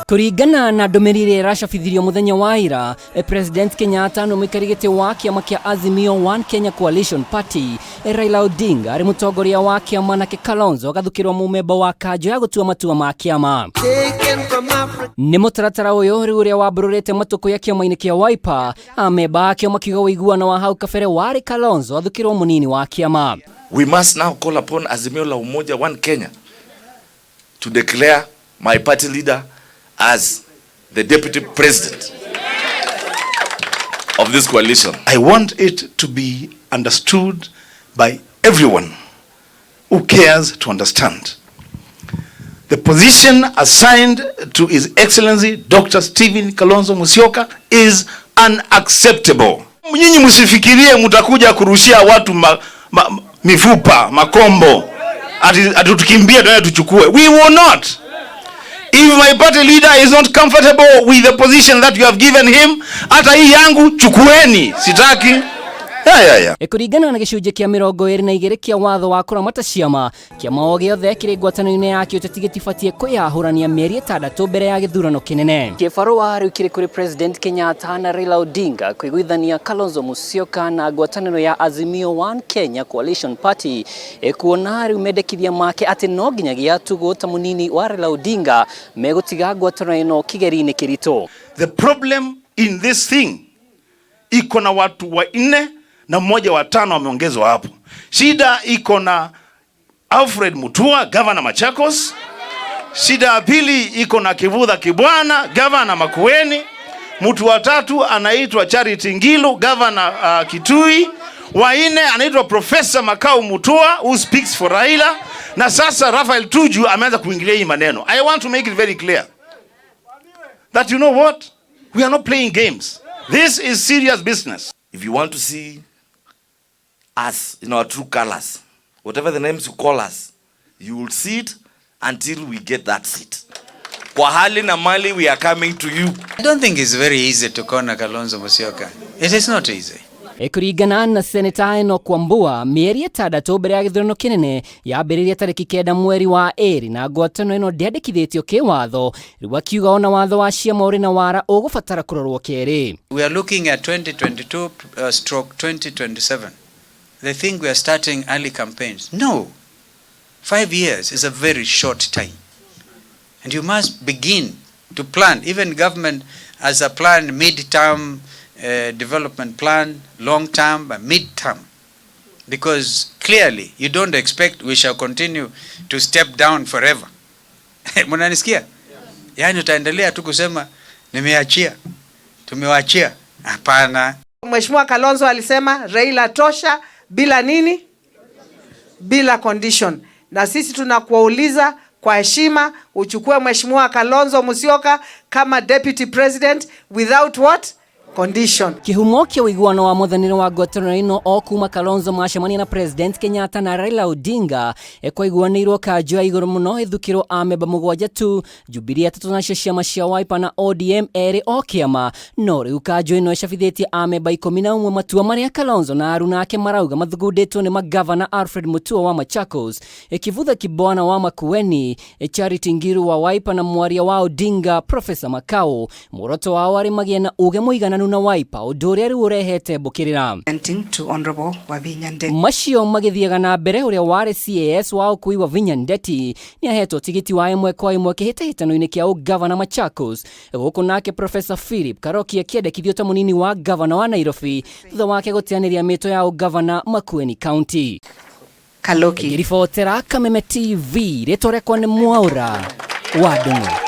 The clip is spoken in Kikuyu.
Kũringana na ndũmĩrĩri ĩrĩa ĩracabithirio mũthenya wa ira, President Kenyatta nĩ mũikari gĩtĩ wa kĩama kĩa Azimio One Kenya Coalition Party, Raila Odinga arĩ mũtongoria wa kĩama, nake Kalonzo agathukĩrwo mũmemba wa kanjũ ya gũtua matua ma kĩama. Nĩ mũtaratara ũyũ rĩu ũrĩa wambũrũrĩte matũkũya kĩama-inĩ kĩa Wiper, amemba akĩo makiuga ũiguano wa hau kabere warĩ Kalonzo athukĩrwo mũnini wa kĩama. We must now call upon Azimio la Umoja One Kenya to declare my party leader as the deputy president of this coalition. I want it to be understood by everyone who cares to understand. The position assigned to His Excellency Dr. Stephen Kalonzo Musyoka is unacceptable. Nyinyi msifikirie mtakuja kurushia watu mifupa, makombo, ati tukimbie tuende tuchukue. We will not. If my party leader is not comfortable with the position that you have given him, hata hii yangu chukueni, sitaki. Yeah. Kũringana na gĩcunjĩ kĩa 22 kĩa watho wa kũramata ciama, kĩama o gĩothe kĩrĩ ngwatanĩro-inĩ ya kĩũteti gĩtibatiĩ kwĩyahũrania mĩeri 6 mbere ya gĩthurano kĩnene. Kĩbarũa rĩu kĩrĩ kũrĩ President Kenyatta na Raila Odinga kũiguithania Kalonzo Musyoka na ngwatanĩro ya Azimio One Kenya Coalition Party, kuona rĩu mendekithia make atĩ no nginyagia atugwo ta mũnini wa Raila Odinga megũtiga ngwatanĩro ĩno kĩgeri-inĩ kĩritũ. The problem in this thing iko na watu wanne na mmoja wa tano wameongezwa hapo. Shida iko na Alfred Mutua, governor Machakos. Shida ya pili iko na Kivutha Kibwana, governor Makueni. Mtu wa tatu anaitwa Charity Ngilu, governor Kitui. Wa nne anaitwa Professor Makau Mutua, who speaks for Raila. Na sasa Raphael Tuju ameanza kuingilia hii maneno. I want to make it very clear that, you know what? We are not playing games. This is serious business. If you want to see us in our true colors, whatever the names you call us, you will see it until we get that seat. Kwa hali na mali, we are coming to you. I don't think it's very easy to corner Kalonzo Musyoka. It is not easy. Kũringana na Seneta Enoch Wambua, mĩeri 6 mbere ya gĩthurano kĩnene yambĩrĩria tarĩki 9 mweri wa 2 na ngwatanĩro ĩno ndĩandĩkithĩtio kĩwatho. Rĩu akiuga ona watho wa ciama ũrĩ na wara ũgũbatara kũrorwo kerĩ. We are looking at 2022 stroke 2027. They think we are starting early campaigns. No. 5 years is a very short time. And you must begin to plan. Even government has a plan, mid-term development plan, long-term, but mid-term. Because clearly, you don't expect we shall continue to step down forever. Mnanisikia? Yaani utaendelea tu kusema nimeachia, tumewachia. Hapana. Mheshimiwa Kalonzo alisema Raila tosha, bila nini? Bila condition. Na sisi tunakuuliza kwa heshima uchukue Mheshimiwa Kalonzo Musyoka kama deputy president without what? Condition. Kĩhumo kĩa ũiguano wa mũthanĩre wa ngwatanĩro ĩno o kuma Kalonzo macemania na President Kenyatta na Raila Odinga, kwaiguanĩirwo kanjũ ya igũrũ mũno ĩthukĩrwo amemba 7 tu, Jubilee 3, nacio ciama cia Wiper na ODM 2 o kĩama. No rĩu kanjũ ĩno ĩcabithĩtie amemba 11, matua marĩa Kalonzo na aruna ake marauga mathugundĩtwo nĩ magavana Alfred Mutua wa Machakos, Kivutha Kibwana wa Makueni, Charity Ngiru wa Wiper na mwaria wa Odinga Professor Makau. Muoroto wao warĩ magĩe na uge mũigananu na Wiper, ũndũ ũrĩa rĩu ũrehete mbũkĩrĩra. To Honorable Wavinya Ndeti. Macio magĩthiaga na mbere, ũrĩa warĩ CAS wa ũkui Wavinya Ndeti nĩ ahetwo tigiti wa ĩmwe kwa ĩmwe kĩhĩtahĩtano-inĩ kĩa ũgavana Machakos, gũkũ nake Professor Philip Karoki akĩendekithio ta mũnini wa gavana wa Nairobi thutha wake gũteanĩria mĩto ya ũgavana Makueni County. Kaloki. Ngĩribotera Kameme TV, rĩtwa rĩakwa nĩ Mwaũra wa Ndung'u.